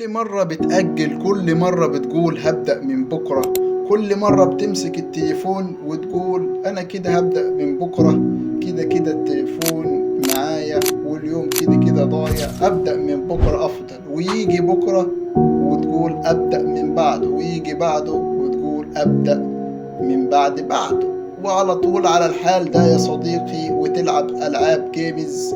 كل مرة بتأجل، كل مرة بتقول هبدأ من بكرة، كل مرة بتمسك التليفون وتقول أنا كده هبدأ من بكرة، كده كده التليفون معايا واليوم كده كده ضايع، أبدأ من بكرة أفضل. ويجي بكرة وتقول أبدأ من بعده، ويجي بعده وتقول أبدأ من بعد بعده، وعلى طول على الحال ده يا صديقي، وتلعب ألعاب games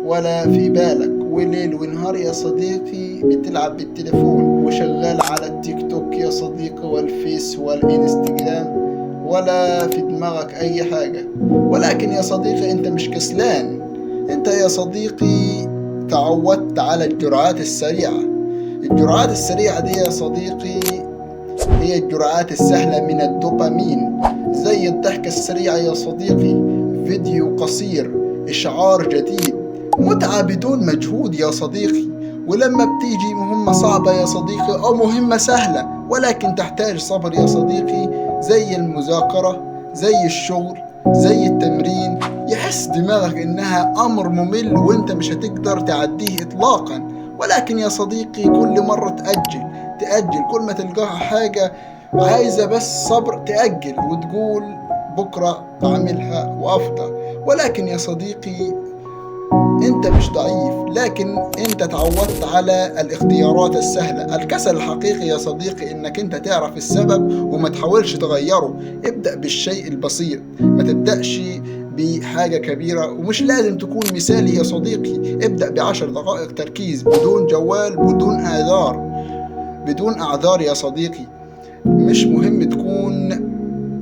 ولا في بالك، وليل ونهار يا صديقي بتلعب بالتليفون وشغال على التيك توك يا صديقي والفيس والإنستجرام، ولا في دماغك أي حاجة. ولكن يا صديقي أنت مش كسلان، أنت يا صديقي تعودت على الجرعات السريعة. الجرعات السريعة دي يا صديقي هي الجرعات السهلة من الدوبامين، زي الضحكة السريعة يا صديقي، فيديو قصير، إشعار جديد، متعة بدون مجهود يا صديقي. ولما بتيجي مهمة صعبة يا صديقي أو مهمة سهلة ولكن تحتاج صبر يا صديقي، زي المذاكرة، زي الشغل، زي التمرين، يحس دماغك إنها أمر ممل وإنت مش هتقدر تعديه إطلاقا. ولكن يا صديقي كل مرة تأجل تأجل، كل ما تلقاها حاجة عايزة بس صبر تأجل وتقول بكرة أعملها وأفضل. ولكن يا صديقي انت مش ضعيف، لكن انت تعودت على الاختيارات السهلة. الكسل الحقيقي يا صديقي انك انت تعرف السبب وما تحاولش تغيره. ابدأ بالشيء البسيط، ما تبدأش بحاجة كبيرة، ومش لازم تكون مثالي يا صديقي. ابدأ ب10 دقائق تركيز، بدون جوال، بدون اعذار، بدون اعذار يا صديقي. مش مهم تكون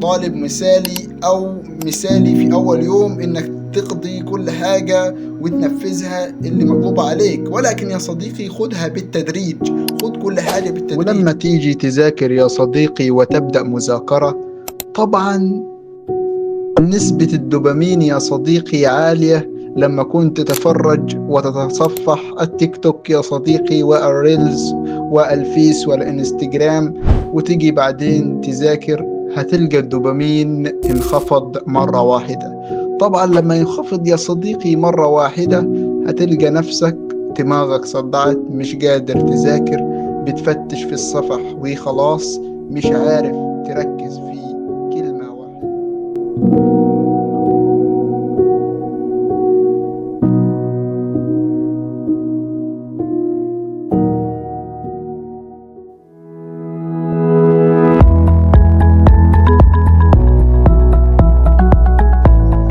طالب مثالي او مثالي في اول يوم انك تقضي كل حاجة وتنفذها اللي مطلوبة عليك، ولكن يا صديقي خدها بالتدريج، خد كل حاجة بالتدريج. ولما تيجي تذاكر يا صديقي وتبدأ مذاكرة، طبعا نسبة الدوبامين يا صديقي عالية لما كنت تتفرج وتتصفح التيك توك يا صديقي وال reels والفيس والإنستجرام، وتيجي بعدين تذاكر، هتلقى الدوبامين انخفض مرة واحدة. طبعا لما ينخفض يا صديقي مرة واحدة هتلقى نفسك دماغك صدعت، مش قادر تذاكر، بتفتش في الصفح وخلاص مش عارف تركز في كلمة واحدة.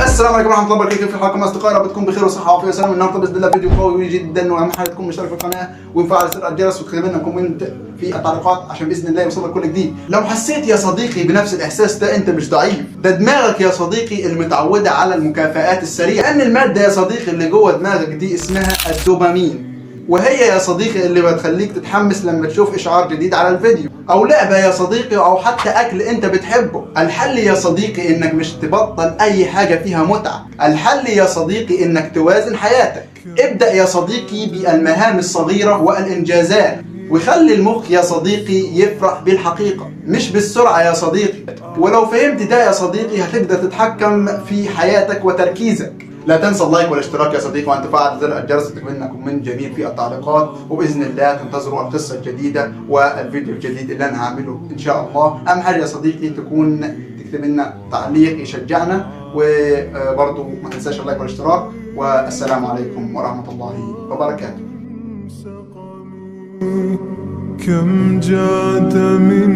السلام عليكم ورحمة الله وبركاته، كيف حالكم اصدقائي؟ رب تكون بخير وصحة وعافيه وسلام. النهارده باذن الله فيديو قوي جدا، واهم حاجة تكون مشترك في القناة ومفعل زر الجرس وتكتب لنا comment في التعليقات عشان باذن الله يوصلك كل جديد. لو حسيت يا صديقي بنفس الاحساس ده، انت مش ضعيف، ده دماغك يا صديقي المتعوده على المكافآت السريعة. لان المادة يا صديقي اللي جوه دماغك دي اسمها الدوبامين، وهي يا صديقي اللي بتخليك تتحمس لما تشوف اشعار جديد على الفيديو او لعبة يا صديقي، او حتى اكل انت بتحبه. الحل يا صديقي انك مش تبطل اي حاجة فيها متعة. الحل يا صديقي انك توازن حياتك. ابدأ يا صديقي بالمهام الصغيرة والانجازات، وخلي المخ يا صديقي يفرح بالحقيقة مش بالسرعة يا صديقي. ولو فهمت ده يا صديقي هتقدر تتحكم في حياتك وتركيزك. لا تنسى ال like والاشتراك يا صديقي، وان تفعل زر الجرس وتكتب لنا comment جميل في التعليقات، وباذن الله تنتظروا القصة الجديدة والفيديو الجديد اللي انا هعمله ان شاء الله. اهم حاجة يا صديقي تكون تكتب لنا تعليق يشجعنا، وبرضه ما تنساش ال like والاشتراك، والسلام عليكم ورحمة الله وبركاته. كم جعت من